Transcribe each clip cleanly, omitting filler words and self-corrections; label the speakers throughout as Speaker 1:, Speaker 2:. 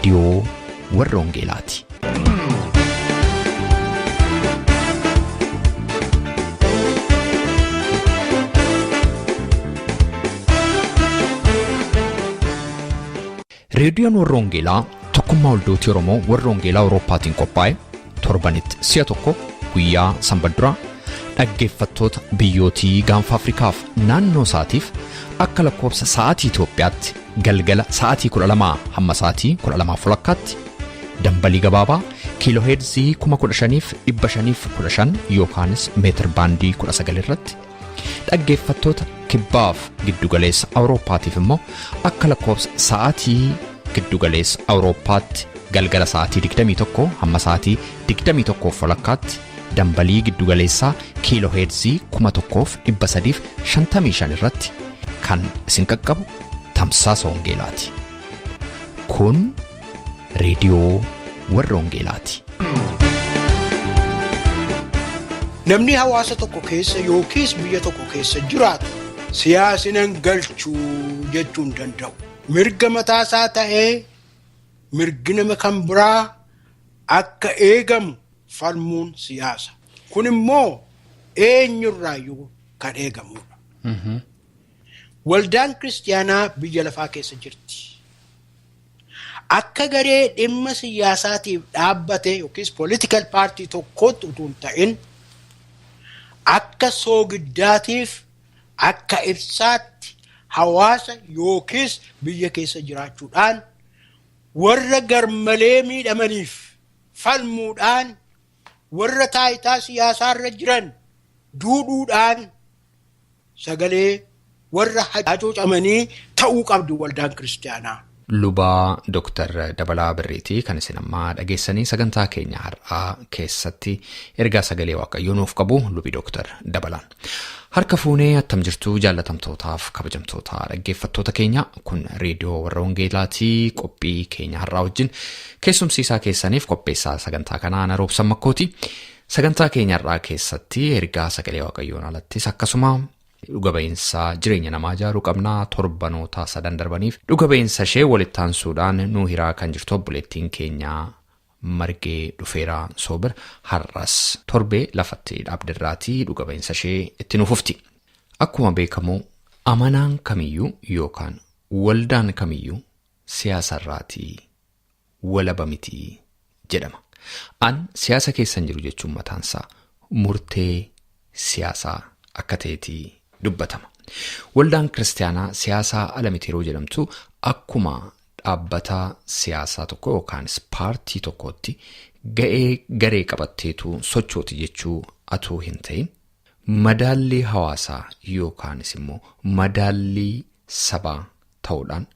Speaker 1: Reediyoo warra Wangeelaati. Reediyoon warra Wangeelaa tokkummaa waldootii Oromoo warra Wangeelaa Awurooppaatiin qophaa'e torbanitti si'a tokko guyyaa sanbata duraa dhaggeeffattoota biyyootii gaanfa Afrikaaf naannoo isaatiif akka lakkoofsa sa'aatii Itoophiyaatti galgala sa'aatii 12 hamma sa'aatii 12:30tti dambalii gabaabaa kiilooheerzii 15,515 yookaanis meetir baandii 19 irratti dhaggeeffattoota kibbaaf giddugaleessa Awurooppaatiif immoo akka lakkoofsa sa'aatii giddugaleessa Awurooppaatti galgala sa'aatii 21 hamma sa'aatii 21:30tti dambalii giddugaleessaa kiilooheerzii 1355 irratti kan isin qaqqabu tamsaasa wangeelaati. Kun reediyoo warra wangeelaati.
Speaker 2: Namni hawaasa tokko keessa yookiis biyya tokko keessa jiraatu siyaasni galchuu jechuu hin danda'u. Mirga mataasaa ta'ee mirgi nama kan biraa akka eegamu falmuun siyaasa. Kun immoo eenyurraayyuu kan eegamudha. Waldaan kiristiyaanaa biyya lafaa keessa jirti. Akka garee dhimma siyaasaatiif dhaabbate yookiis political party tokkootti utuu hin ta'in akka soogiddaatiif akka ibsaatti hawaasa yookiis biyya keessa jiraachuudhaan warra garmalee miidhamaniif falmuudhaan warra taayitaa siyaasaarra jiran duudhuudhaan sagalee warra hacuucamanii ta'uu qabdu waldaan kiristiyaanaa.
Speaker 1: Lubaa Dooktar Dabalaa Birriitii kan isin ammaa dhageessanii sagantaa keenya har'aa keessatti ergaa sagalee waaqayyoo nuuf qabu lubi Dooktar Dabalaan. Harka fuunee attam jirtuu jaallatamtootaaf kabajamtoota dhaggeeffattoota keenya kun reediyoo warra Wangeelaatii qophii keenya har'aa wajjin keessumsiisaa keessaniif qopheessaa sagantaa kanaa na roobsan makkooti. Sagantaa keenya har'aa keessatti ergaa sagalee waaqayyoon alattis akkasuma dhuga ba'iinsa jireenya namaa ijaaruu qabnaa torbanoota sadan darbaniif dhuga ba'iinsa ishee walitti aansuudhaan nuu hiraa kan jirtu obboleettiin keenya margee dhufeeraa soobir har'as torbee lafatti dhaabdirraatii dhuga ba'iinsa ishee itti nuuf fufti. Akkuma beekamu amanaan kamiyyuu yookaan waldaan kamiyyuu siyaasarraatii walaba miti jedhama. An siyaasa keessan jiru jechuun mataansaa murtee siyaasaa akka ta'eetii dubbatama. Waldaan kiristaanaa siyaasaa ala miti yeroo jedhamtu akkuma dhaabbata siyaasaa tokko yookaanis paartii tokkootti ga'ee garee qabatteetu sochooti jechuu atuu hin ta'in madaallii hawaasaa yookaanis immoo madaallii sabaa ta'uudhaan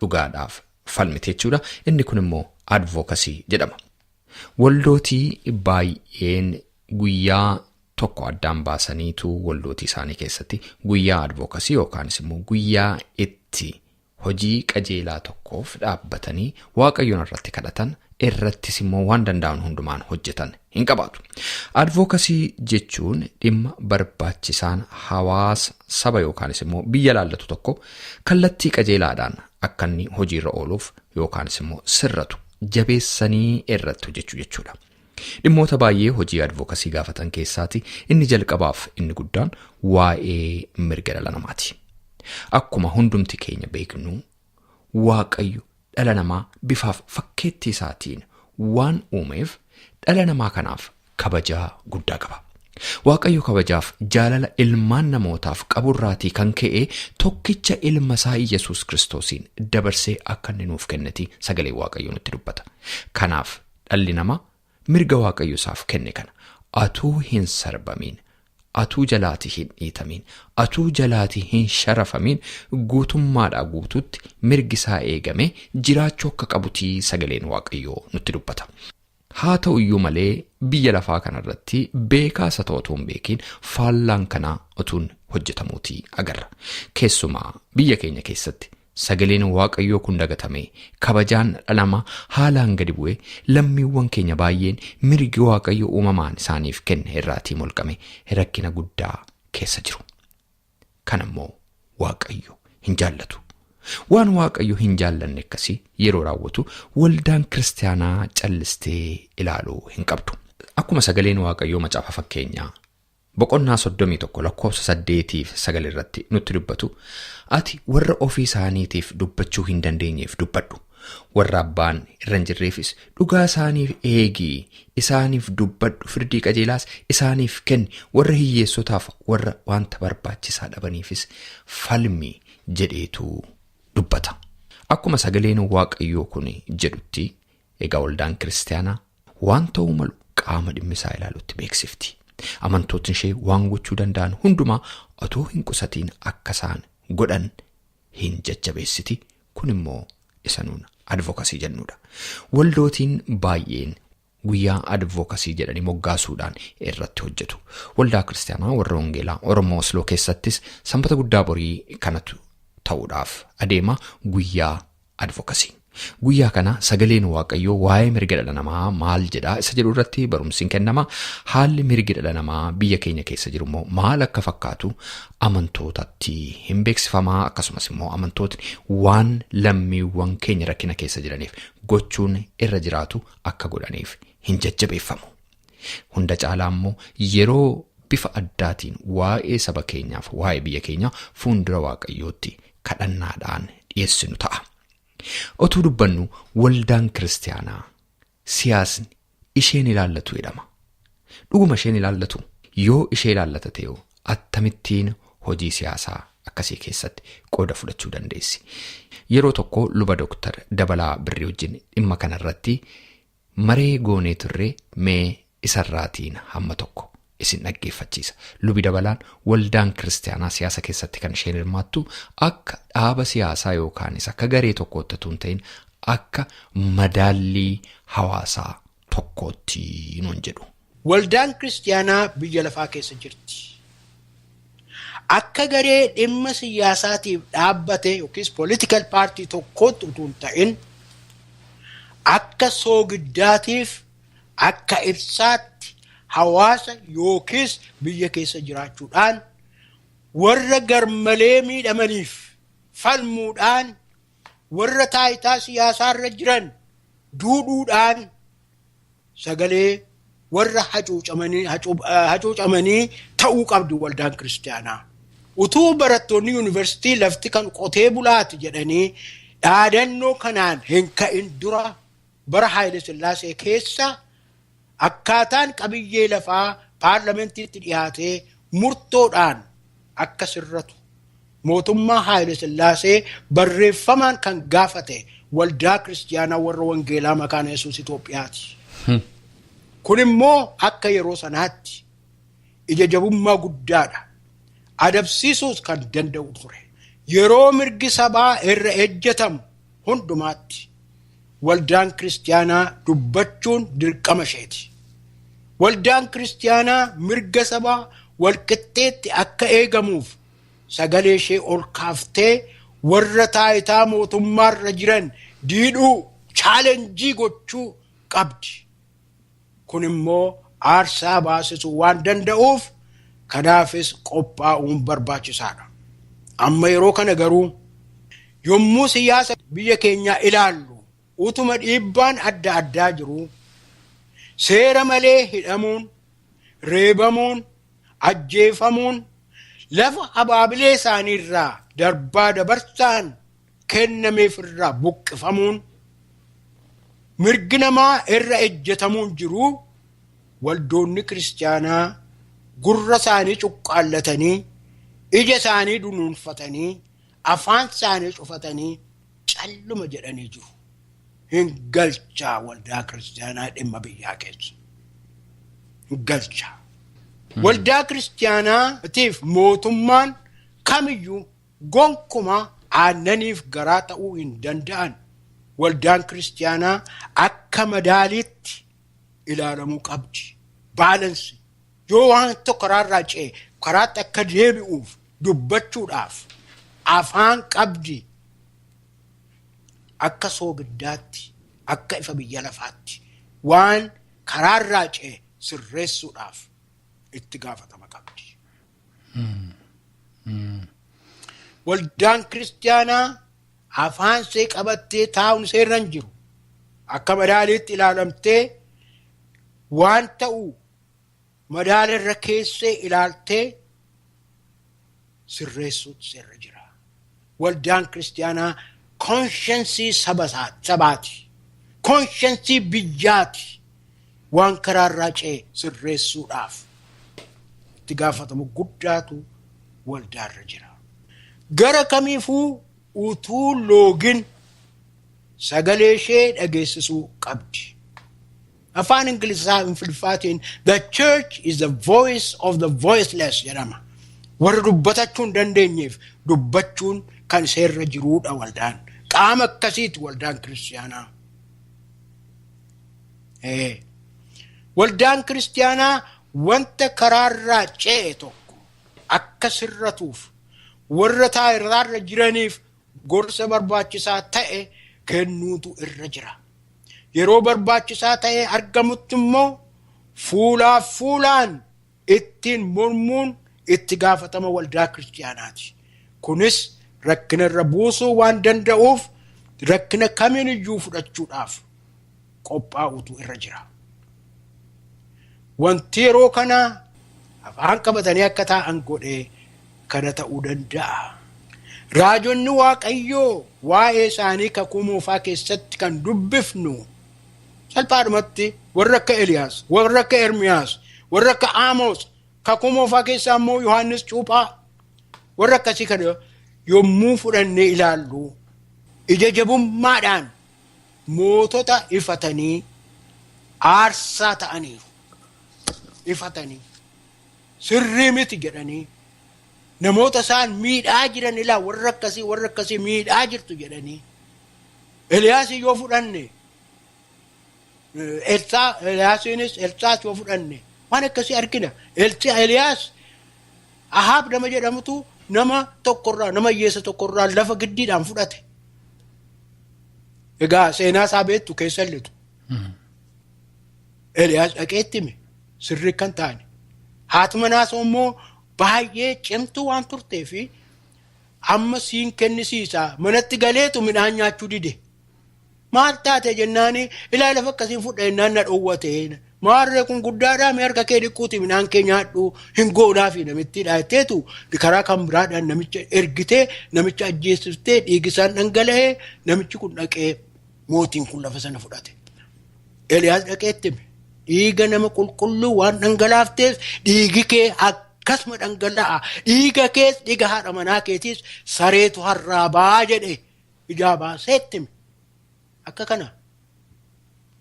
Speaker 1: dhugaadhaaf falmite jechuudha. Inni kun immoo advookasii jedhama. Waldootii baay'een guyyaa tokko addaan baasaniitu waldootii isaanii keessatti guyyaa advookasii yookaanis immoo guyyaa itti hojii qajeelaa tokkoof dhaabbatanii waaqayyoon irratti kadhatan irrattis immoo waan danda'an hundumaan hojjetan hin qabaatu. Advookasii jechuun dhimma barbaachisaan hawaasa saba yookaanis immoo biyya laallatu tokko kallattii qajeelaadhaan akka inni hojiirra ooluuf yookaanis immoo sirratu jabeessanii irratti hojjechuu jechuudha. Dhimmoota baay'ee hojii advookasii gaafatan keessaati inni jalqabaaf inni guddaan waa'ee mirga dhala namaati. Akkuma hundumti keenya beeknu Waaqayyo dhala namaa bifaaf fakkeettii isaatiin waan uumeef dhala namaa kanaaf kabajaa guddaa qaba. Waaqayyo kabajaaf jaalala ilmaan namootaaf qaburraatii kan ka'e tokkicha ilma isaa Iyyasuus Kiristoosiin dabarsee akka inni nuuf kenneti sagalee Waaqayyo nutti dubbata. Kanaaf dhalli namaa mirga Waaqayyo isaaf kenne kana atuu hin sarbamiin, atuu jalaatii hin dhiitamiin, atuu jalaatii hin sharafamiin guutummaadhaa guutuutti mirgi isaa eegame jiraachuu akka qabutii sagaleen Waaqayyoo nutti dubbata. Haa ta'u iyyuu malee biyya lafaa kanarratti beekaa isa ta'u otoo hin beekiin faallaan kanaa otuun hojjetamuutii agarra. Keessumaa biyya keenya keessatti sagaleen Waaqayyoo kun dagatamee kabajaan dhala namaa haalaan gadi bu'ee lammiiwwan keenya baay'een mirgi Waaqayyo uumamaan isaaniif kenne irraatii molqame rakkina guddaa keessa jiru. Kana immoo Waaqayyo hin jaallatu. Waan Waaqayyo hin jaallanne akkasii yeroo raawwatu waldaan kiristaanaa callistee ilaaluu hin qabdu. Akkuma sagaleen Waaqayyoo macaafa fakkeenyaa boqonnaa 31 lakkoofsa 8 fi 9 irratti nutti dubbatu, ati warra ofii isaaniitiif dubbachuu hin dandeenyeef dubbadhu. Warra abbaan irra hin jirreefis dhugaa isaaniif eegi, isaaniif dubbadhu, firdii qajeelaas isaaniif kenni, warra hiyyeessotaaf warra wanta barbaachisaa dhabaniifis falmi jedheetu dubbata. Akkuma sagaleen Waaqayyoo kun jedhutti egaa waldaan kiristaanaa waan ta'uu malu qaama dhimmisaa ilaalutti beeksifti. Amantootni ishee waan gochuu danda'an hundumaa otoo hin qusatiin akka isaan godhan hin jajjabeessiti. Kun immoo isa nuun advokasii jennudha. Waldootiin baay'een guyyaa advokasii jedhanii moggaasuudhaan irratti hojjetu. Waldaa Kiristaanaa warra Wangeelaa Oromoo Osloo keessattis sanbata guddaa borii kanatu ta'uudhaaf adeema guyyaa advokasii. Guyyaa kana sagaleen Waaqayyoo waa'ee mirga dhala namaa maal jedhaa isa jedhu irratti barumsi hin kennama. Haalli mirgi dhala namaa biyya keenya keessa jiru immoo maal akka fakkaatu amantootatti hin beeksifamaa. Akkasumas immoo amantootni waan lammiiwwan keenya rakkina keessa jiraniif gochuun irra jiraatu akka godhaniif hin jajjabeeffamu. Hunda caalaa immoo yeroo bifa addaatiin waa'ee saba keenyaaf waa'ee biyya keenyaa fuuldura Waaqayyootti kadhannaadhaan dhiyeessinu ta'a. Otuu dubbannu waldaan kiristaanaa siyaasni isheen ilaallatu jedhama. Dhuguma isheen ilaallatu yoo ishee ilaallata ta'e akkamittiin hojii siyaasaa akkasii keessatti qooda fudhachuu dandeessi? Yeroo tokko luba Dooktar Dabalaa Birrii wajjin dhimma kanarratti maree goonee turre mee isarraatiin hamma tokko isin dhaggeeffachiisa. Lubi Dabalaan waldaan kiristaanaa siyaasa keessatti kan isheen hirmaattu akka dhaaba siyaasaa yookaanis akka garee tokkootti otoo hin ta'in akka madaallii hawaasaa tokkootti nuun jedhu.
Speaker 2: Waldaan kiristaanaa biyya lafaa keessa jirti. Akka garee dhimma siyaasaatiif dhaabbate yookiis political party tokkootti utuu hin ta'in akka soogiddaatiif akka ibsaatti hawaasa yookiis biyya keessa jiraachuudhaan warra garmalee miidhamaniif falmuudhaan warra taayitaa siyaasaarra jiran duudhuudhaan sagalee warra hacuucamanii ta'uu qabdu waldaan kiristaanaa. Utuu barattoonni yuunivarsiitii lafti kan qotee bulaati jedhanii dhaadannoo kanaan hin ka'in dura bara Haayile Sillaasee keessa akkaataan qabiyyee lafaa paarlamentiitti dhiyaatee murtoodhaan akka sirratu mootummaa Haayile Sillaasee barreeffamaan kan gaafate waldaa kiristaanaa warra Wangeelaa Makaana Yesuus Itoophiyaati. Kun immoo akka yeroo sanaatti ija jabummaa guddaadha. Adabsiisuus kan danda'u ture. Yeroo mirgi sabaa irra ejjetamu hundumaatti waldaan kiristaanaa dubbachuun dirqama isheeti. Waldaan kiristaanaa mirga sabaa walqixxeetti akka eegamuuf sagalee ishee ol kaaftee warra taayitaa mootummaarra jiran diidhuu chaalenjii gochuu qabdi. Kun immoo aarsaa baasisuu waan danda'uuf kanaafis qophaa'uun barbaachisaadha. Amma yeroo kana garuu yommuu siyaasa biyya keenyaa ilaallu utuma dhiibbaan adda addaa jiru seera malee hidhamuun, reebamuun, ajjeefamuun lafa abaabilee isaaniirraa darbaa dabarsaan kennameef irraa buqqifamuun mirgi namaa irra ejjetamuun jiru waldoonni kiristaanaa gurra isaanii cuqqaallatanii ija isaanii dunuunfatanii afaan isaanii cufatanii calluma jedhanii jiru. Hin galchaa waldaa kiristaanaa dhimma biyyaa keessa. Hin galchaa. Waldaa kiristaanaatiif mootummaan kamiyyuu gonkumaa aannaniif garaa ta'uu hin danda'an. Waldaan kiristaanaa akka madaaliitti ilaalamuu qabdi. Baalansi. Yoo waan tokko karaarraa ce'e karaatti akka deebi'uuf dubbachuudhaaf afaan qabdi. Akka soogiddaatti, akka ifa biyya lafaatti waan karaarraa ce'e sirreessuudhaaf itti gaafatama qabdi. Waldaan kiristaanaa Afaan see qabattee taa'uun seerra hin jiru. Akka madaaliitti ilaalamtee waan ta'u madaala irra keessee ilaaltee sirreessuutu seerra jira. Waldaan kiristaanaa konsheensii sabaati. Konsheensii biyyaati. Waan karaarraa ce'e sirreessuudhaaf itti gaafatamu guddaatu waldaarra jira. Gara kamiifuu utuu loogin sagalee ishee dhageessisuu qabdi. Afaan Ingilisaa Ingiliffaatiin "The church is the voice of the voiceless" jedhama. Warra dubbatachuu hin dandeenyeef dubbachuun kan seerra jiruudha waldaan. Qaama akkasiiti waldaan kiristaanaa. Waldaan kiristaanaa wanta karaarraa ce'e tokko akka sirratuuf warra taayiraarra jiraniif gorsa barbaachisaa ta'e kennuutu irra jira. Yeroo barbaachisaa ta'e argamutti immoo fuulaaf fuulaan ittiin mormuun itti gaafatama waldaa kiristaanaati. Kunis rakkina irra buusuu waan danda'uuf rakkina kamiin iyyuu fudhachuudhaaf qophaa'utu irra jira. Wanti yeroo kana afaan qabatanii akka taa'an godhee kana ta'uu danda'a. Raajonni Waaqayyoo waa'ee isaanii kakuu moofaa keessatti kan dubbifnu salphaadhumatti warra akka Eliyaas, warra akka Ermiyaas, warra akka Amoos, kakuu moofaa keessaa immoo Yohaannis Cuuphaa, warra akkasii kana yommuu fudhannee ilaallu ija jabummaadhaan mootota ifatanii aarsaa ta'aniiru. Ifatanii sirrii miti jedhanii namoota isaan miidhaa jiran ilaa warra akkasii miidhaa jirtu jedhanii. Eliyaas yoo fudhanne, Eliyaasiinis Elsaas yoo fudhanne waan akkasii argina. Eliyaas Ahaab nama jedhamutu nama tokkorraa, nama hiyyeessa tokkorraa lafa giddiidhaan fudhate. Egaa seenaa isaa beektu keessa lixu. Eliyaas dhaqeetti hime sirrii kan ta'ani. Haati manaas immoo baay'ee cimtuu waan turtee fi amma siin kennisiisa manatti galeetu midhaan nyaachuu dide. Maal taate jennaani, ilaa lafa akkasiin fudha jennaan na dhoowwate. Maarree kun guddaadhaa, mee harka kee dhiquuti midhaan kee nyaadhu, hin goonaafi namittiidha jetteetu karaa kan biraadhaan namicha ergitee namicha ajjeesiftee dhiigi isaan dhangala'ee namichi kun dhaqee mootiin kun lafa sana fudhate. Eliyaas dhaqeetti hime. Dhiiga nama qulqulluu waan dhangalaafteef dhiigi kee akkasuma dhangala'a. Dhiiga kees dhiiga haadha manaa keetiis sareetu harraabaa jedhe ijaa baaseetti hime. Akka kana.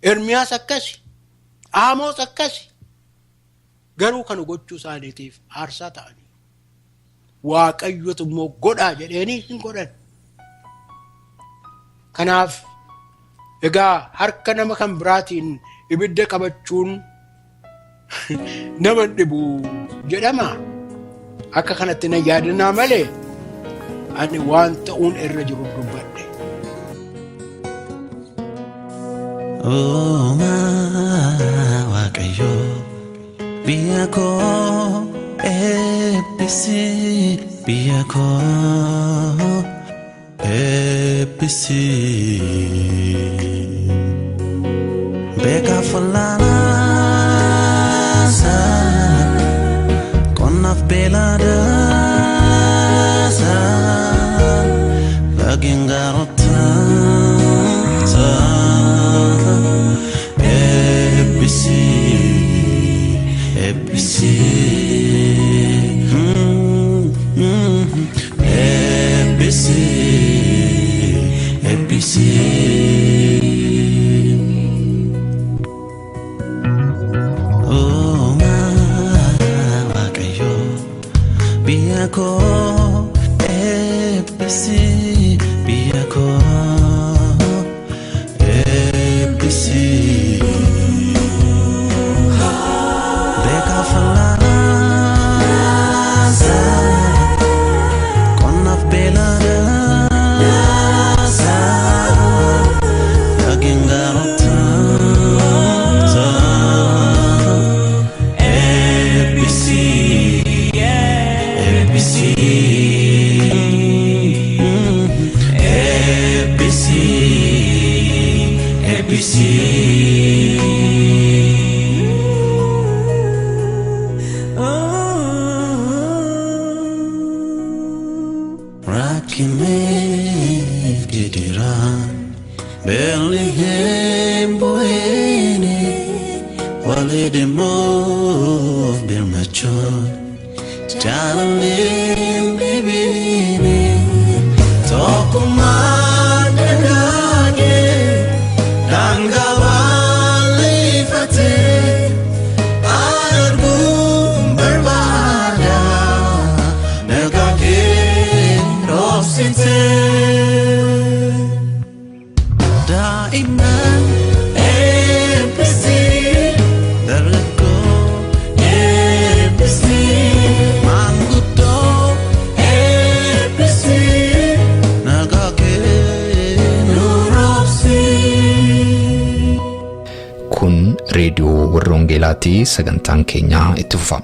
Speaker 2: Ermiyaas akkasi. Amoos akkasi. Garuu kana gochuu isaaniitiif aarsaa ta'anii. Waaqayyotu immoo godhaa jedheenii hin godhan. Kanaaf egaa harka nama kan biraatiin ibidda qabachuun nama dhibu jedhama. Akka kanatti na yaadinaa malee ani waan ta'uun irra jiru dubbadhe.
Speaker 3: Uumaa Waaqayyoo, biyya koo eebbisi, biyya koo eebbisi. Beekaaf wallaalaasa, qonnaaf beeladaasa, lageen gaarotaasa. Eebbisi, eebbisi. Eebbisi, eebbisi. Uumaa Waaqayyoo, biyya koo eebbisi, biyya koo eebbisi. Beekaaf wallaalaasa, qonnaaf beeladaasa, lageen gaarotaasa. Eebbisi, eebbisi. Walii deemuuf birmachuun jaalalleen dhibiine tokkummaan dagaagee daangaa bal'ifatee arguun barbaada nagaa roobsitee. Daa'imman eebbisii dargaggoo eebbisii maanguddoo eebbisii nagaa kee nu roobsii.
Speaker 1: Kun reediyoo warra Wangeelaatii sagantaan keenyaa itti fufa.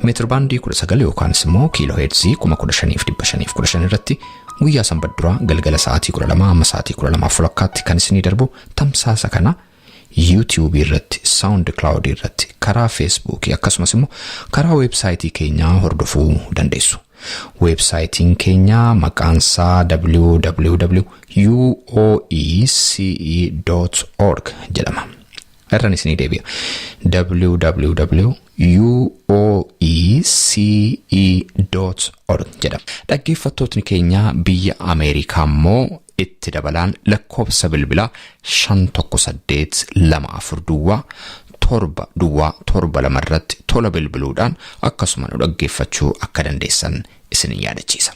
Speaker 1: Meetir baandii 19 yookaanis immoo kiiloo heerzii 15,515 irratti guyyaa sanbat duraa galgala sa'aatii 12 amma sa'aatii 12:30tti kan isinii darbu tamsaasa kana YouTube irratti, SoundCloud irratti, karaa Facebook akkasumas immoo karaa weebsaayitii keenyaa hordofuu dandeessu. Weebsaayitiin keenya maqaansaa www.uoece.org jedhama. Irraan isinii deebi'a. www.uoece.org jedhama. Dhaggeeffattootni keenya biyya Ameerikaa immoo itti dabalaan lakkoofsa bilbilaa 518 24 0 7 0 7 2 irratti tola bilbiluudhaan akkasuma nu dhaggeeffachuu akka dandeessan isin yaadachiisa.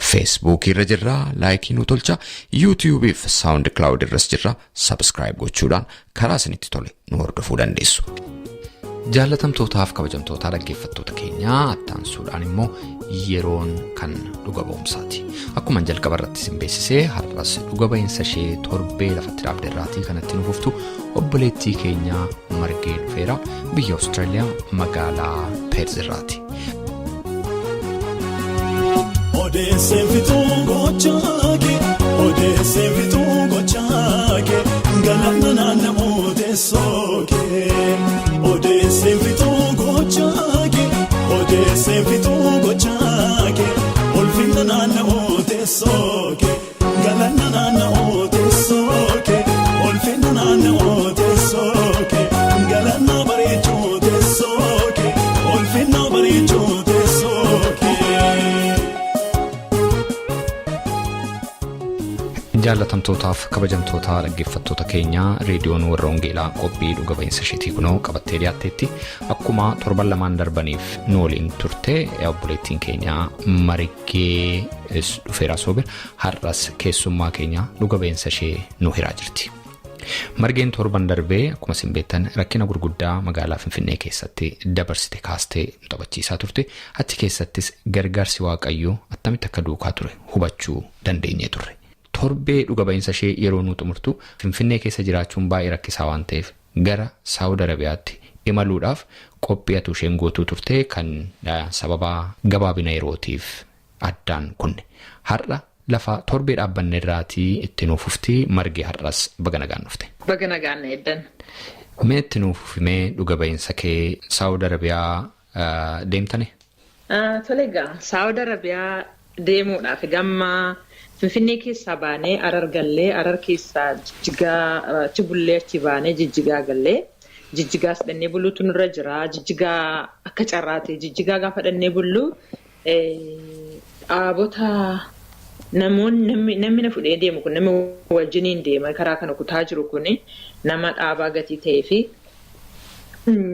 Speaker 1: Feesbuukii irra jirra, like nu tolcha, yuutiyuubii fi SoundCloud irras jirra, subscribe gochuudhaan karaa isinitti tole nu hordofuu dandeessu. Jaallatamtootaaf kabajamtootaa dhaggeeffattoota keenyaa, attaansuudhaan immoo yeroon kan dhuga ba'umsaati. Akkuma jalqaba irratti isin beeksisee, har'as dhuga ba'iinsa ishee torbee lafatti dhaabde irraatii kanatti nu fuftu obboleettii keenyaa Margee Dhufeera biyya Awustiraaliyaa magaalaa Peerz irraati.
Speaker 4: Odeesseen fixuu gochaa kee, odeesseen fixuu gochaa kee, galanna naanna'uu teessoo kee. Odeesseen fixuu gochaa kee, odeesseen fixuu gochaa kee, ulfinna naanna'uu teessoo kee, galanna naanna'uu teessoo kee, ulfinna naanna'uu teessoo kee, galanna bareechuu teessoo kee, ulfinna bareechuu teessoo kee.
Speaker 1: Jaallatamtootaaf kabajamtoota dhaggeeffattoota keenyaa, reediyoon warra Wangeelaa qophii dhuga ba'iinsa isheetii kunoo qabattee dhiyaatteetti. Akkuma torban lamaan darbaniif nu waliin turte, obboleettiin keenya Margee Dhufeeraa Soobir har'as keessummaa keenya dhuga ba'iinsa ishee nu hiraa jirti. Margeen torban darbee akkuma isin beektan rakkina gurguddaa magaalaa Finfinnee keessatti dabarsite kaastee nu taphachiisaa turte. Achi keessattis gargaarsi Waaqayyoo attamitti akka duukaa ture hubachuu dandeenyee turre. Torbee dhuga ba'iinsa ishee yeroo nuu xumurtu, Finfinnee keessa jiraachuun baay'ee rakkisaa waan ta'eef gara Saawud Arabiyaatti imaluudhaaf qophii atu isheen gootuu turte kan sababa gabaabina yerootiif addaan kunne. Har'a lafa torbee dhaabbanne irraatii itti nuuf fufti. Margee, har'as baga nagaan dhufte.
Speaker 5: Baga nagaan eeddan.
Speaker 1: Mee itti nuuf fufimee dhuga ba'iinsa kee Saawud Arabiyaa deemtani?
Speaker 5: Tole egaa, Saawud Arabiyaa deemuudhaaf gamma Finfinnee keessaa baanee Arar gallee, Arar keessaa Jijjigaa achi bullee, achi baanee Jijjigaa gallee, Jijjigaas dhannee buluutu nurra jira. Jijjigaa akka carraa ta'e Jijjigaa gaafa dhannee bullu dhaabota namoonni namni na fudhee deemu kun, namni wajjiniin deema karaa kana kutaa jiru kun nama dhaabaa gatii ta'ee fi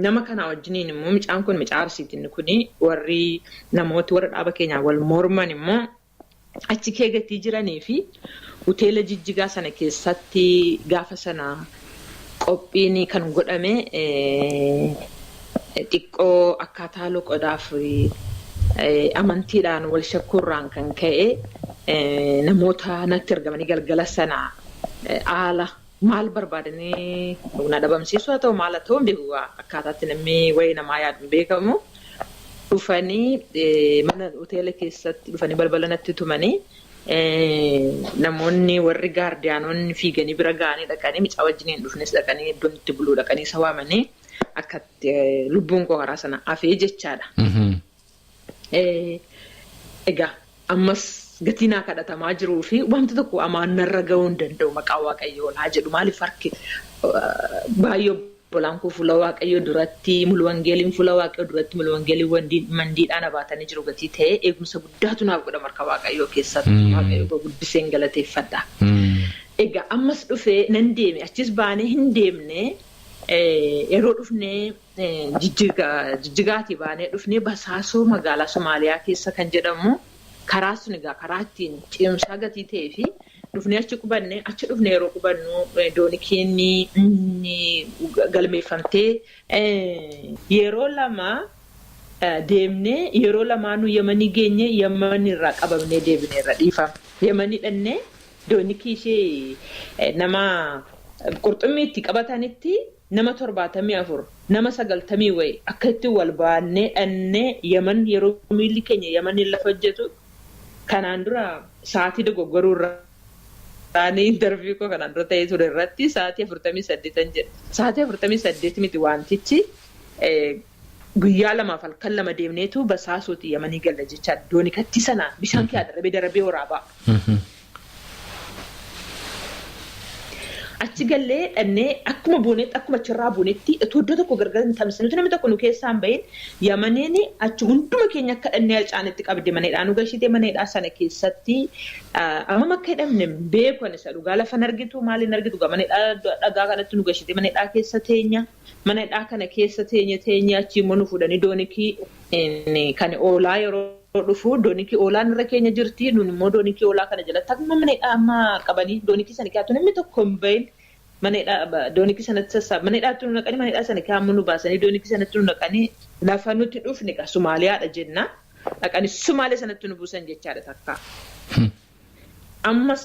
Speaker 5: nama kana wajjiniin immoo mucaan kun mucaa Arsiiti. Inni kuni warri namooti warra dhaaba keenyaa wal morman immoo achi kee gatii jiranii fi hoteela Jijjigaa sana keessatti gaafa sana qophiin kan godhame xiqqoo akkaataa loqodaaf amantiidhaan wal shakkuurraan kan ka'e namoota natti argamanii galgala sana haala maal barbaadanii na dhabamsiisuu haa ta'u, maal haa ta'u hin beeku, akkaataatti namni wayii namaa yaadu hin beekamu. Dhufanii mana hoteela keessatti dhufanii balbala natti tumanii, namoonni warri gaardiyaanonni fiiganii bira ga'anii dhaqanii mucaa wajjiniin dhufnes dhaqanii iddoon itti buluu dhaqanii isa waamanii akka lubbuun koo karaa sana hafee jechaadha. Egaa ammas gatii naa kadhatamaa jiruu fi wanti tokko amaan narra ga'uu hin danda'u, maqaa Waaqayyoo haa jedhu. Maaliif harki baay'ee Obbolaan koo fuula Waaqayyoo duratti, mulu wangeeliin fuula Waaqayyoo duratti, mulu wangeeliin mandiidhaan abaatanii jiru gatii ta'ee eegumsa guddaatu naaf godha marka Waaqayyoo keessatti. Waaqayyoo guddiseen galateeffadha. Egaa ammas dhufee nan deeme, achis baanee hin deemne, yeroo dhufnee Jijjigaatii baanee dhufnee Basaasoo magaalaa Somaaliyaa keessa kan jedhamu karaa sun egaa karaa ittiin ce'umsaa gatii ta'ee fi dhufnee achi qubanne. Achi dhufnee yeroo qubannu doonikiin galmeeffamtee yeroo lama deemnee, yeroo lamaanuu Yamanii geenye, Yamanii irraa qabamnee deebineerra dhiifama. Yamanii dhannee doonikii ishee nama qurxummii itti qabatanitti nama 74, nama 90 wayi akka itti wal baannee dhannee Yaman, yeroo miilli keenya Yamaniin lafa hojjetu kanaan dura sa'aatii dogoggoruu irraa interview koo kanaan dura ta'ee ture irratti sa'aatii 48n jedhe. Sa'aatii 48 miti, wantichi guyyaa 2f halkan 2 deemneetu Basaasuuti Yamanii galla jecha doonikatti sana bishaan kee darabee darabee waraabaa. Achi gallee dhannee akkuma buunetti, akkuma achirraa buunetti, otoo iddoo tokko gargar hin tamsine, namni tokko nu keessaa hin bahin, Yamaniin achi hunduma keenya akka dhannee harcaanitti qabde maneedhaa nu gashite. Maneedhaa sana keessatti ammam akka hidhamne beeku ani isa dhugaa. Lafa hin argitu, maal hin argitu, maneedhaa dhagaa kanatti nu gashite. Maneedhaa keessa teenya, maneedhaa kana keessa teenya teenya, achi immoo nu fuudhanii doonikii kan oolaa yeroo dhufu doonikii oolaan irra keenya jirti. Nun immoo doonikii oolaa kana jalatti akkuma maneedhaa amma qabanii doonikii sana keessa namni tokko hin bahin maneedhaa doonikii sanatti sassaab maneedhaatti nu naqanii, maneedhaa sana keessa nu baasanii doonikii sanatti nu naqanii, lafa nuti dhufne egaa Somaaliyaadha jenna, dhaqanii Sumaalee sanatti nu buusan jechaadha takka. Ammas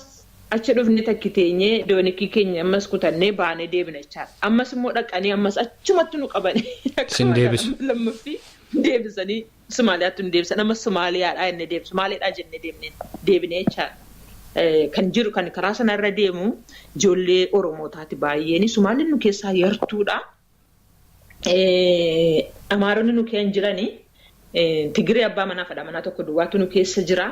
Speaker 5: achi dhufne takki teenyee doonikii keenya ammas kutannee baanee deebina jechaadha. Ammas immoo dhaqanii ammas achumatti nu qabanii.
Speaker 1: Sin deebisu.
Speaker 5: Lammaffii deebisanii Somaaliyaatti nu deebisan. Amma Somaaliyaadhaa jennee deebi Somaaliyaadhaa jennee deemnee deebinee jechaadha. Kan jiru kan karaa sanarra deemu ijoollee Oromootaati baay'een. Somaaliin nu keessaa yartuudha. Amaaronni nu keessa jiranii. Tigiree abbaa manaa fi haadha manaa tokko duwwaatu nu keessa jira.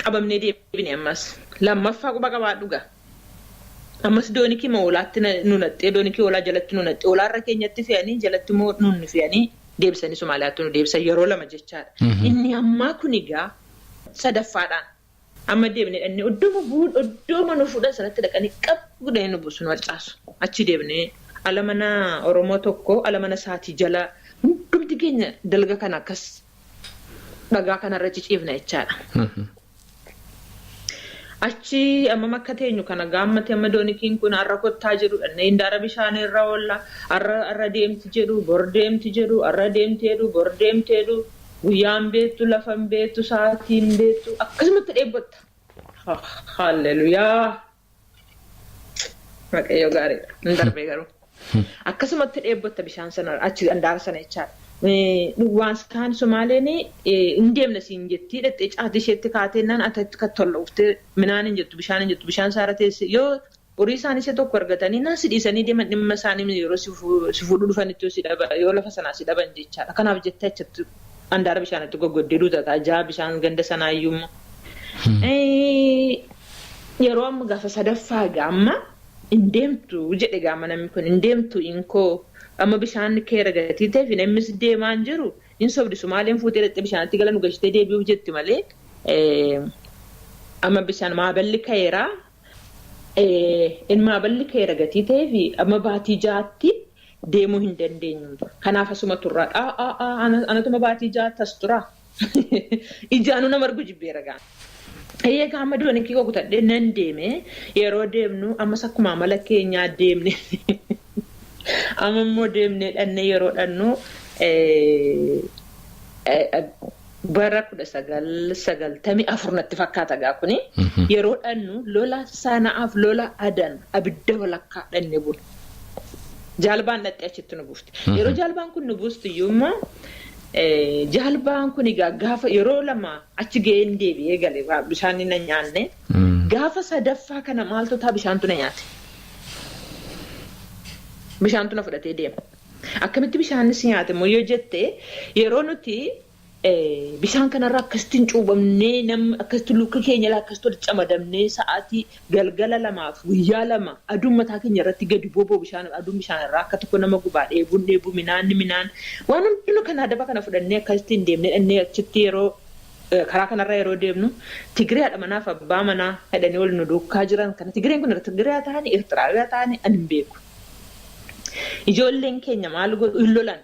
Speaker 5: Qabamnee deebine ammas. Lammaffaa quba qabaadhu gaa. Ammas doonikii oolaatti nu naxxee, doonikii oolaa jalatti nu naxxee, oolaarra keenyatti fe'anii jalatti immoo nu fe'anii deebisanii Somaaliyaatti nu deebisan yeroo lama jechaadha. Inni ammaa kun egaa sadaffaadhaan. Amma deebinee dhannee iddooma bu'uun iddooma nu fuudhan sanatti dhaqanii qab godhanii nu buusu, nu harcaasu. Achi deebinee ala mana Oromoo tokko ala mana isaatii jala hundumti keenya dalga kana akkas dhagaa kanarra ciciifna jechaadha. Achi ammam akka teenyu kana gaammate, amma doonikiin kun har'a kottaa jedhu dhannee hindaara bishaanii irra oolla. Har'a deemti jedhu, bor deemti jedhu, har'a deemti jedhu, bor deemti jedhu, guyyaan beektu, lafan beektu, sa'aatiin beektu, akkasumatti dheebbotta. Halleluyaa! Waaqayyo gaariidha. Hin darbee garuu. Akkasumatti dheebbotta bishaan sana achi handaara sana jechaadha. Waan isaan Somaaleen hin deemne siin jettii, dhaqxee caatii isheetti kaatee naan ati kan tola uftee minaan hin jettu, bishaan hin jettu, bishaan saara teesse yoo horii isaanii isa tokko argatanii naan si dhiisanii deeman, dhimma isaanii yeroo si fuudhuu dhufanitti yoo si dhaban, yoo lafa sanaa si dhaban jechaadha. Kanaaf jettee achitti handaara bishaanitti goggoddee duutataa jaa bishaan ganda sanaa iyyuu immoo. Yeroo amma gaafa sadaffaa egaa amma hin deemtu jedhe gaama namni kun, hin deemtu inkoo amma bishaan keera gatii ta'eef namnis deemaa hin jiru, hin sobdi Sumaaleen, fuutee dhaqxee bishaanitti gala nu gashitee deebi'uuf jetti malee amma bishaan maaballi ka'eera. In maaballi ka'eera gatii ta'eef amma baatii 6tti deemuu hin dandeenyu. Kanaaf asuma turraa. Anatuma baatii 6tti as turaa. Ijaanuu nama argu jibbeera gaa. Egaa amma doonikii koo kutadhee nan deeme. Yeroo deemnu ammas akkuma amala keenyaa deemne. Amma immoo deemnee dhannee yeroo dhannu bara 1994 natti fakkaata gaa kuni. Yeroo dhannu lola Sana'aaf lola Adan abidda walakkaa dhanne buna. Jaalbaan dhattee achitti nu buufte. Yeroo jaalbaan kun nu buustu iyyuu immoo jaalbaan kun egaa gaafa yeroo lama achi ga'een deebi'ee gale bishaan na nyaanne. Gaafa sadaffaa kana maaltu ta'a? Bishaantu na nyaate. Bishaantu na fudhatee deema. Akkamitti bishaanis nyaate immoo yoo jette, yeroo nuti Bishaan kanarra akkasittiin cuubamnee namni akkasitti luka keenya akkasitti walitti camadamnee sa'aatii galgala lamaaf guyyaa lama aduun mataa keenya irratti gadi boboo bishaan aduun bishaan irraa akka tokko nama gubaa dheebuun dheebuu minaanni minaan waan hundinuu kana adaba kana fudhannee akkasittiin deemnee dhannee achitti yeroo karaa kanarra yeroo deemnu Tigiree haadha manaaf abbaa manaa jedhanii wal nu duukaa jiran kana Tigireen kun Tigiree ta'anii Eertiraawyaa ta'anii ani hin beeku. Ijoolleen keenya maal godhu hin lolan.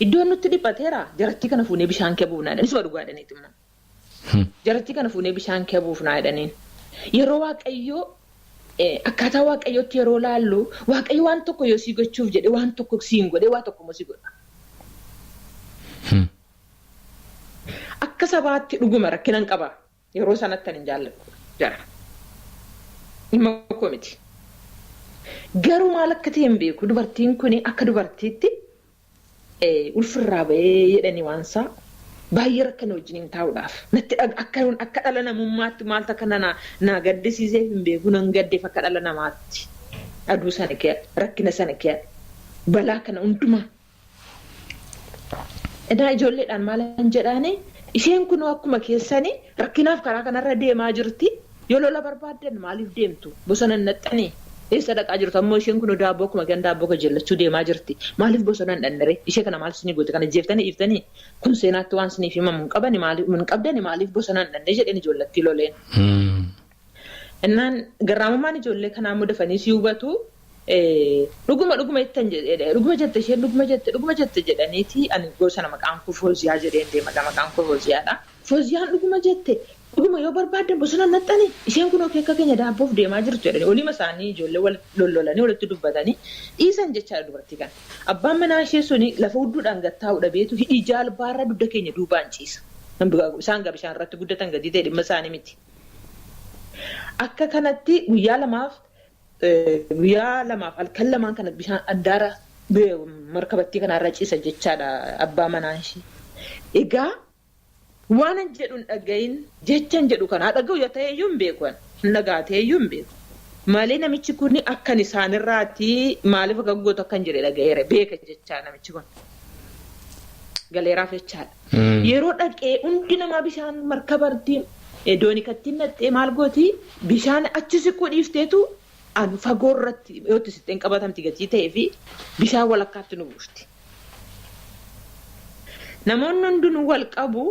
Speaker 5: Iddoon nutti dhiphateera jarattii kana fuunee bishaan kee buufnaa jedhanii suma dhugaa jedhaniitu immoo. Jarattii kana fuunee bishaan kee buufnaa jedhaniin. Yeroo Waaqayyoo akkaataa Waaqayyootti yeroo laallu Waaqayyo waan tokko yoo sii gochuuf jedhe waan tokko siin godhee waa tokko immoo si godha. Akka sabaatti dhuguma rakkinan qaba. Yeroo sanatti ani hin jaalladhu jara. Dhimma koo miti. Garuu maal akka ta'e hin beeku. Dubartiin kun akka dubartiitti ulfirraa bahee jedhanii waan isaa baay'ee rakkina wajjin hin taa'uudhaaf. Natti akka akka dhala namummaatti maaltu akka na na gaddisiiseef hin beeku. Nan gaddeef akka dhala namaatti. Aduu sana kee rakkina sana kee balaa kana hundumaa. Edaa ijoolleedhaan maalan jedhaani isheen kunoo akkuma keessani rakkinaaf karaa kanarra deemaa jirti. Yoo lola barbaaddan maaliif deemtu? Bosona hin naqxanii? Eessa dhaqaa jirtu? Ammoo isheen kunoo daabboo akkuma kan daabboo kajeellachuu deemaa jirti. Maaliif bosona hin dhannere? Ishee kana maal isinii goote? Kana jeeftanii dhiiftanii? Kun seenaatti waan isiniif himamu hin qabani maaliif hin qabdani maaliif bosona hin dhanne jedheen ijoollattii loleen. Innaan garraamummaan ijoollee kanaa immoo dafanii si hubatu. Dhuguma dhuguma jettan dhuguma jette isheen dhuguma jette dhuguma jette jedhaniiti ani gosa sana maqaan koo Fooziyaa jedheen deema maqaan koo Fooziyaadha. Fooziyaan dhuguma jette dhuguma yoo barbaaddan bosona naqxanii isheen kun akka keenya daabboof deemaa jirtu jedhanii olima isaanii ijoollee wal lollolanii walitti dubbatanii dhiisan jechaadha dubartii kana. Abbaan manaa ishee suni lafa hudduudhaan gad taa'u dhabeetu hidhii jaalbaarra dugda keenya duubaan ciisa. Isaan gaa bishaan irratti guddatan gatii ta'e dhimma isaanii miti. Akka kanatti guyyaa lamaaf halkan lamaan kana bishaan andaara markabattii kanarra ciisa jechaadha abbaa manaa ishee. Egaa waan an jedhu hin dhagahin jechan jedhu kana dhaga'u yoo ta'e iyyuu hin beeku hin dhagaatee iyyuu hin beeku. Malee namichi kun akkan isaanirraati maaliif akka gootu akkan jedhe dhagaheera beeka jechaa namichi kun. Galeeraaf jechaadha. Yeroo dhaqee hundi namaa bishaan markabartii doonikattiin naqxee maal gooti bishaan achi siquu dhiifteetu an fagoo irratti yootti sixxeen qabatamti gatii ta'ee fi bishaan walakkaatti nu buufti. Namoonni hundinuu wal qabu,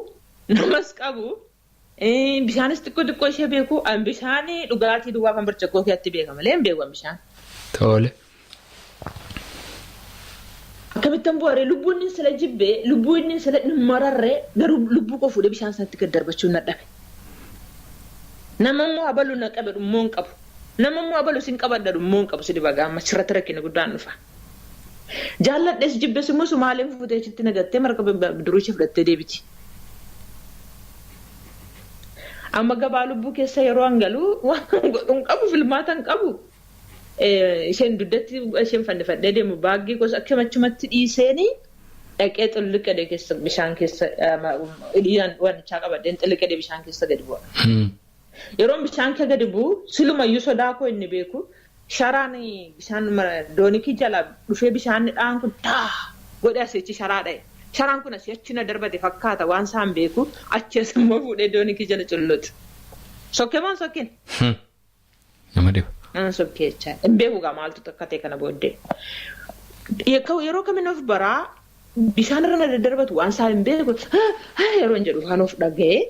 Speaker 5: namas qabu, bishaanis xiqqoo xiqqoo ishee beeku, an bishaan dhugaatii duwwaa kan burcuqqoo keetti beeka malee hin beeku an bishaan.
Speaker 1: Tole.
Speaker 5: Akkamittan bu'aaree lubbuu inni sila jibbee lubbuu inni sila mararree garuu lubbuu koo fuudhee bishaan sanatti gad darbachuun na dhabe. Nama immoo abalu na qabe dhummoo hin qabu. Nama immoo abalu sin qabadha dhummoo hin qabu si diba gaama achirratti rakkinni guddaan dhufa. Jaalladhes jibbes immoo Sumaaleen fuutee achitti nagattee markaba bidiruu ishee fudhattee deebiti. Amma gabaa lubbuu keessa yeroo an galu waan godhu hin qabu filmaata hin qabu. Isheen dugdatti isheen fannifadhee deemu baaggii gosa akkam achumatti dhiiseeni dhaqee xilliqedhe keessa bishaan keessa hidhiidhaan wanichaa qabadheen xilliqedhe bishaan keessa gadi bu'a. Yeroon bishaan kee gadi bu'u silumayyuu sodaa koo inni beeku sharaan bishaan doonikii jala dhufee bishaan dhaan kun taa godhe asii achi sharaa dha'e. Sharaan kun asii achi na darbate fakkaata waan isaan beeku achi as immoo fuudhee doonikii jala culluuti. Sokkee moo hin sokkin?
Speaker 1: Nama dhiba.
Speaker 5: Nama sokkee jechaa. Hin beeku gaa maaltu akka ta'e kana booddee. Yeroo kamin of baraa bishaan irra na daddarbatu waan isaa hin beeku yeroo hin jedhu waan of dhaga'ee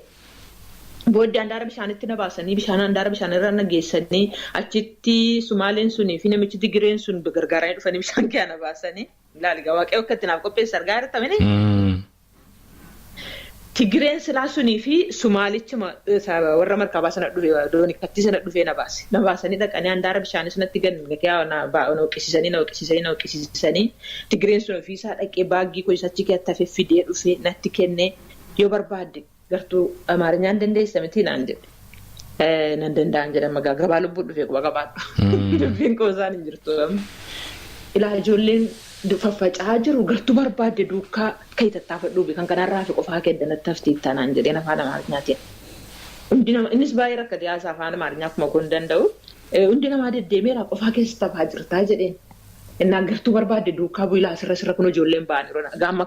Speaker 5: booddee handaara bishaanitti na baasanii bishaan handaara bishaan irra na geessanii achitti Sumaaleen sunii fi namichi Tigireen sun gargaaranii dhufanii bishaan kee na baasanii ilaali gaa Waaqayyo akka itti naaf qopheesse argaa jirta mini. Tigireen silaa sunii fi Sumaalichi warra markabaa sana dhufe doonikattii sana dhufee na baase. Na baasanii dhaqanii handaara bishaanii sanatti gad na hooqisiisanii na hooqisiisanii na hooqisiisanii Tigireen sun ofiisaa dhaqee baaggii koo isa achi keessatti hafe fidee dhufee natti kennee yoo barbaadde gartuu Amaarinyaan dandeessa miti naan jedhe. Nan danda'an jedhama gabaa lubbuu dhufee quba qabaadhu. Dubbiin qoosaan hin jirtu. Ilaa ijoolleen faffaca'aa jiru gartuu barbaadde duukaa kan tattaafadhuu kan kanarraa fi qofaa kee addanatti hafti naan jedheen afaan Amaarinyaatiin. Hundi nama innis baay'ee rakkate haasaa afaan Amaarinyaa akkuma kun danda'u. Hundi namaa deddeemeera qofaa keessa tafaa jirtaa jedheen. Innaa gartuu barbaadde duukaa bu'ii asirra sirra kun ijoolleen ba'aniiru. Gaama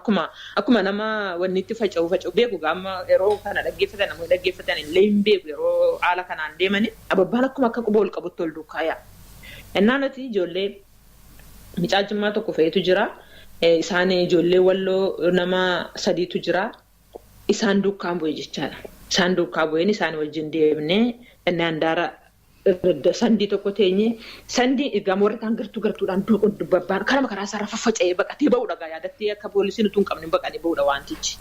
Speaker 5: akkuma nama wanni itti faca'u faca'u beeku gaama yeroo kana dhaggeeffatan namoonni dhaggeeffatan illee hin beeku yeroo haala kanaan deemani ababbaan akkuma akka quba ol qabutti ol duukaa yaa'a. Innaa nuti ijoollee micaa Jimmaa tokko fe'etu jira. Isaan ijoollee Walloo nama sadiitu jira. Isaan duukaan bu'e jechaadha. Isaan duukaa bu'een isaan wajjin deemnee inni handaara sandii tokko teenye sandii egaa warri kaan gartuu gartuudhaan babbaan karama karaa isaarra faffaca'ee baqatee ba'uudha gaa yaadattee akka poolisiin utuu hin qabne baqanii ba'uudha wantichi.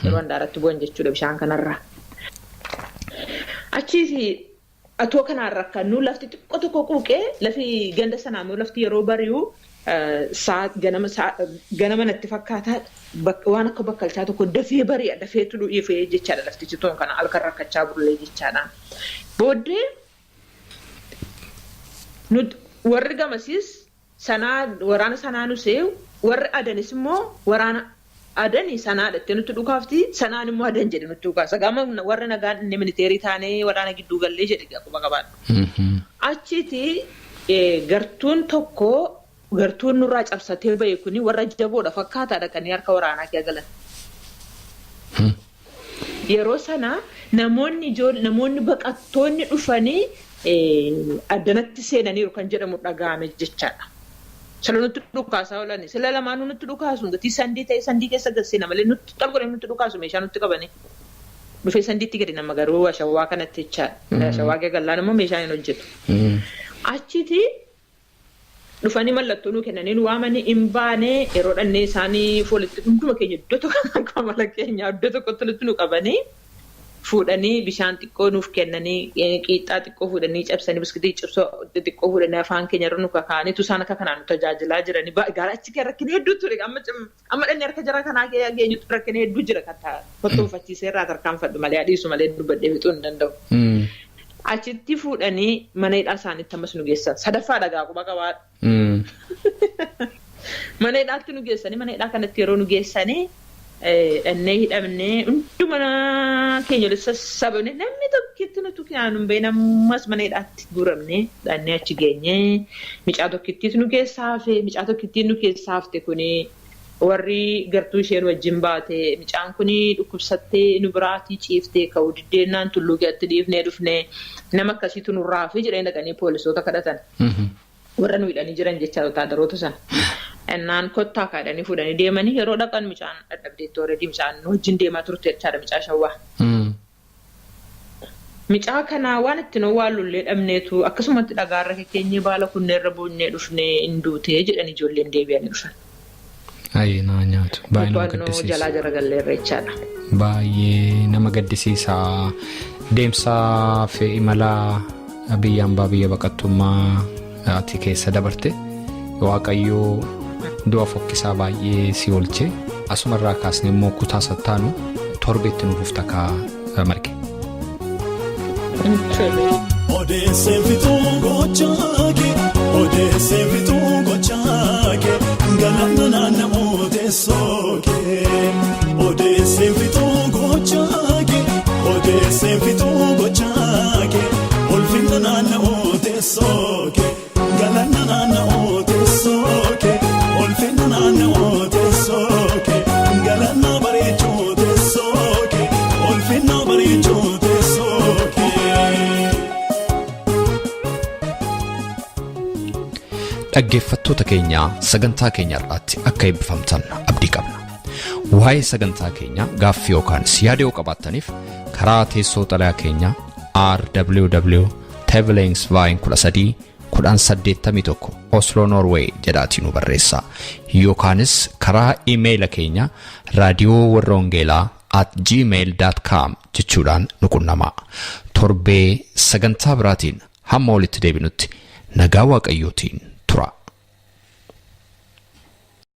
Speaker 5: Yeroo handaaratti bu'an jechuudha bishaan kanarraa. Achiis atoo kanaan rakkannu lafti xiqqoo tokko quuqee lafi ganda sanaa immoo lafti yeroo bari'u ganama natti fakkaata waan akka bakkalchaa tokko dafee bari'a dafeetu ifee jechaadha laftichi toon kana halkan rakkachaa bullee jechaadha. Booddee warri gamasiis sanaa waraana sanaa nusee warri adanis immoo waraana adani sanaa dhattee nutti dhukaafti sanaan immoo adan jedhe nutti dhukaasa. Gama warra nagaan inni militeerii taanee waraana gidduu gallee jedhe akkuma qabaadhu. Achiiti gartuun tokko gartuun nurraa cabsatee ba'e kuni warra jaboodha fakkaataa dhaqanii harka waraanaa kee galan. Yeroo sana namoonni baqattoonni dhufanii addanatti seenaniiru kan jedhamu dhaga'ame jechaadha. Sila nutti dhukaasaa oolan sila lamaanuu nutti dhukaasu gatii sandii ta'e sandii keessa gad seena malee nutti xalgodhee nutti dhukaasu meeshaa nutti qabanii. Dhufee sandiitti gadi nama garuu ashawaa kanatti jechaadha. Ashawaa gallaan immoo meeshaan hin hojjetu. Achiiti dhufanii mallattoo nuu kennanii nu waamanii hin baane yeroo dhannee isaanii foolitti hunduma keenya iddoo tokko akka mala keenya iddoo tokkotti nutti nu qabanii fuudhanii bishaan xiqqoo nuuf kennanii qiixxaa xiqqoo fuudhanii cabsanii biskitii cibsoo xixiqqoo fuudhanii afaan keenya irra nu kakaa'anii isaan akka kanaan nu tajaajilaa jiranii gaara achi kee rakkina hedduu ture amma dhannee harka jara kanaa kee geenyutti rakkina hedduu jira kan kottoonfachiisee irraa tarkaanfadhu malee adiisu malee dubbadhee fixuu hin danda'u. Achitti fuudhanii mana hidhaa isaaniitti ammas nu geessan. Sadaffaa dhagaa quba qabaadha. Mana hidhaatti nu geessanii mana hidhaa kanatti yeroo nu geessanii dhannee hidhamnee hunduma keenya walitti sassabamne namni tokkitti nutu nu hin beekne ammas mana hidhaatti guuramne dhannee achi geenyee micaa tokkittiitu nu keessaa hafe micaa tokkittiin nu keessaa hafte kuni warri gartuu isheen wajjin baate micaan kuni dhukkubsattee nu biraatii ciiftee ka'uu diddeenaan tulluu keetti dhiifnee dhufnee nama akkasiitu nurraa hafe jedhanii dhaqanii poolisoota kadhatan. Warra nu hidhanii jiran jecha wotaadaroota sana. Innaan kottaa kaadhanii fuudhanii deemanii yeroo dhaqan micaan dadhabdeetti already micaan wajjin deemaa turte jechaadha micaa shawwaa. Micaa kanaa waan ittiin owwaallullee dhabneetu akkasumatti dhagaarra kekkeenyee baala kunneerra buunnee dhufnee hin duutee jedhan ijoolleen deebi'anii dhufan.
Speaker 1: Ayi naa nyaatu. Baay'ee nama
Speaker 5: To'annoo
Speaker 1: gaddisiisa.
Speaker 5: jalaa jara galleerra jechaadha.
Speaker 1: Baay'ee nama gaddisiisa. Deemsaa fi imala biyya hambaa biyya baqattummaa ati keessa dabarte Waaqayyoo du'a fokkisaa baay'ee si oolche asumarraa kaasnee immoo kutaa sattaanu torbeetti nuuf takkaa marge.
Speaker 4: Odeessee fixuu gochaa kee odeessee fixuu gochaa kee galma naanna'uu teessoo kee odeessee fixuu gochaa kee odeessee fixuu gochaa kee ulfinna naanna'uu teessoo kee galanna naanna'uu teessoo kee ulfinna naanna'uu teessoo kee galanna bareechuu teessoo kee ulfinna bareechuu teessoo kee.
Speaker 1: Dhaggeeffattoota keenya sagantaa keenya irraatti akka eebbifamtan abdii qabna. Waa'ee sagantaa keenya gaaffii yookaan yaada yoo qabaattaniif karaa teessoo xalayaa keenya RWW Tevelingsveien 13 1081 Oslo Norway jedhaatii nu barreessaa. Yookaanis karaa iimeeyila keenya raadiyoo warra wangeelaa @gmail.com jechuudhaan nu qunnamaa. Torbee sagantaa biraatiin hamma walitti deebinutti nagaa Waaqayyootiin